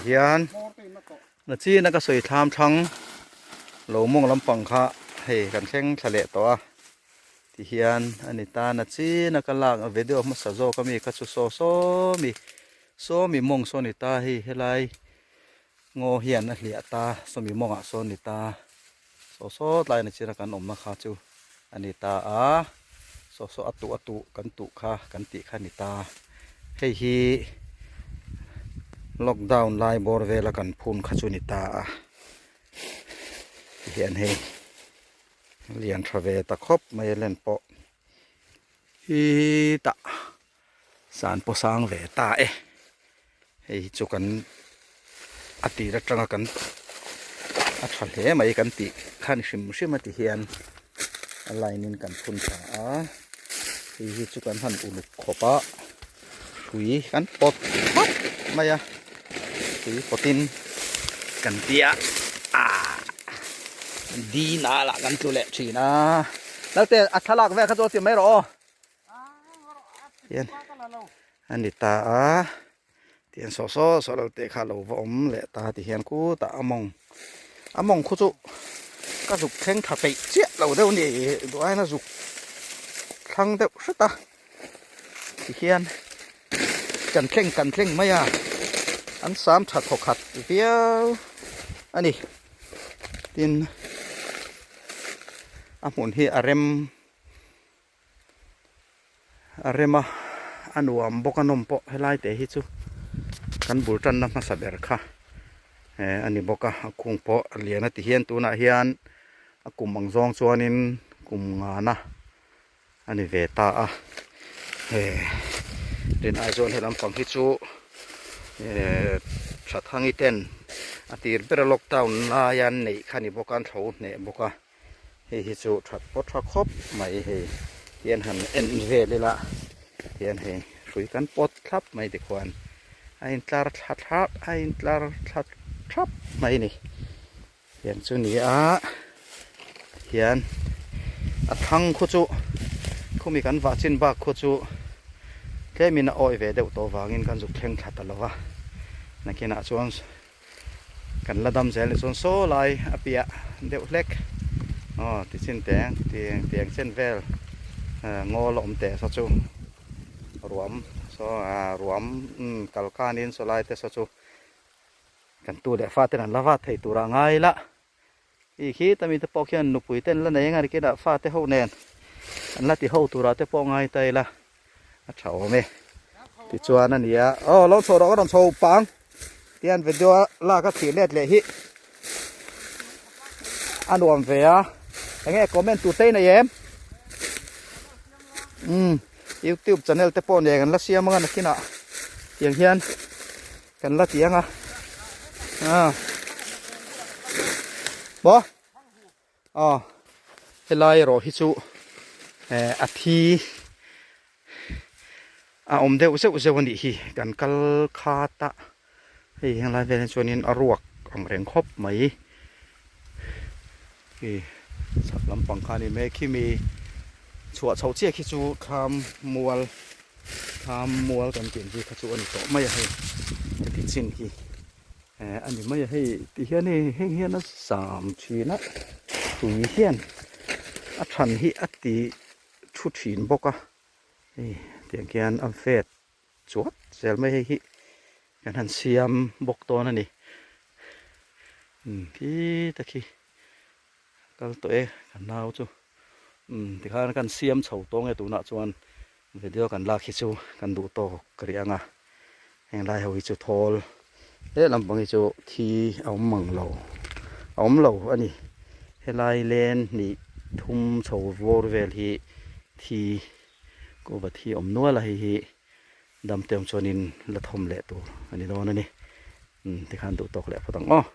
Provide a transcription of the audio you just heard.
Hian nachina ka sawi thlam thlang lo mawng lampang kha hei kan thleng thla leh tawh a tihian a ni ta nachina ka lak video hmasa zawk ami kha chu saw saw mi saw mi mawng saw ni ta hei helai ngaw hian a hliah ta saw mi mawngah sawn ni ta saw saw tlai nachina kan awmna kha chu a ni ta a saw saw a tuh a tuh kan tuh kha kan tih kha a ni ta hei hi lockdown lai bawr vela kan phun kha chu a ni ta a tihian hei lian tha ve ta khawp mai a len pawh hi tah san pawh sang ve ta e hei hi chu kan a tir atanga kan a tha hle mai kan tih khan hrim hrim a ti hian a line in kan phun tha a hei hi chu kan han uluk khawp a hrui kan pawt phawt mai a hrui pawt in kan tia ah dina lah kan tlu leh thin a naute a thlalak vel kha chu a ti mai rawh aw. Hian a ni ta a tihian saw saw saw lo te kha a lo va awm leh ta tihian khutah a mawng a mawng khu chu ka zuk thleng tha peih chiah lo deuh a ni duh aiin a zuk thlang deuh hret a tihian kan thleng kan thleng mai a an sam tha thawkhat viau a ni tin a hmun hi a rem. A rem a a nuam bawk a nawm pawh helai te hi chu kan bul tanna hmasa ber kha eh a ni bawk a a kung pawh a lian a ti hian tunah hian a kum ang zawng chuanin kum ngana a ni ve ta a eh rin ai chuan he lampang hi chu eh thathangi ten a tir ber a lockdown laia an neih kha a ni bawk a an thlo hneh bawk a. Hei hi chu that pawh tha khawp mai hei hian han en vel ila hian hei hrui kan pawt thlap mai tikhuan a intlar thla thlap a intlar thla thap mai a ni hian chu ni a hian a thlang khu chu khumi kan vah chin bak khu chu tlemin a awih ve deuh tawh vangin kan zuk thleng thla ta lo va nakinah chuan. Kan la dam zel ni chuan saw lai a piah deuh hlek aw ti chin teng tiang tiang chen vel ngaw la awm teh saw chu ruam saw ah ruam umm kal kanin saw lai te saw chu kan tu leh fa ten an la vat thei tur ah ngai la i khi ta mi te pawh khian nupui ten la nei anga rikinah fa te ho nen an la ti ho tur ah te pawh ngai ta ila. A tha awm e tichuan a ni a aw lo chho rawh ka rawn chho pang tihian video a lak a thih let leh hi a nuam ve a eng nge comment tur te nei em umm youtube channel te pawh nen kan la siam anga nakinah tiang hian kan la ti anga a maw Aw helai erawh hi chu eh a thi a awm deuh zeuh zeuh a nih hi kan kal khat a hei henglai velah chuanin a ruak ang reng khawp mai khi chhak lampang kha a ni mek hi mi chhuah chhoh chiah khi chu thlam mual thlam mual kan tih ang chi kha chu a ni tawh mai a hei heti chin hi. Eh a ni mai a hei ti hian hei heng hian a zam thin a tui hian a than hi a ti thu thin bawk a hei tiang khian a vet chuat zel mai hei hi kan han siam bawk dawn a ni umm khi ta khi kal tawh e kan nau chu umm tikhan kan siam chho tawng e tunah chuan Video kan lak hi chu kan duh tawk ka ri ang a, heng lai ho hi chu thawl leh lampang hi chu thi a awm mang lo, a awm lo a ni. Helai len hnih thum chho vawr vel hi thi kuhva thi awm nual a, hei hi dam te awm chuanin la thawm leh tur a ni dawn a ni. Tikhan duh tawk leh phawt ang aw.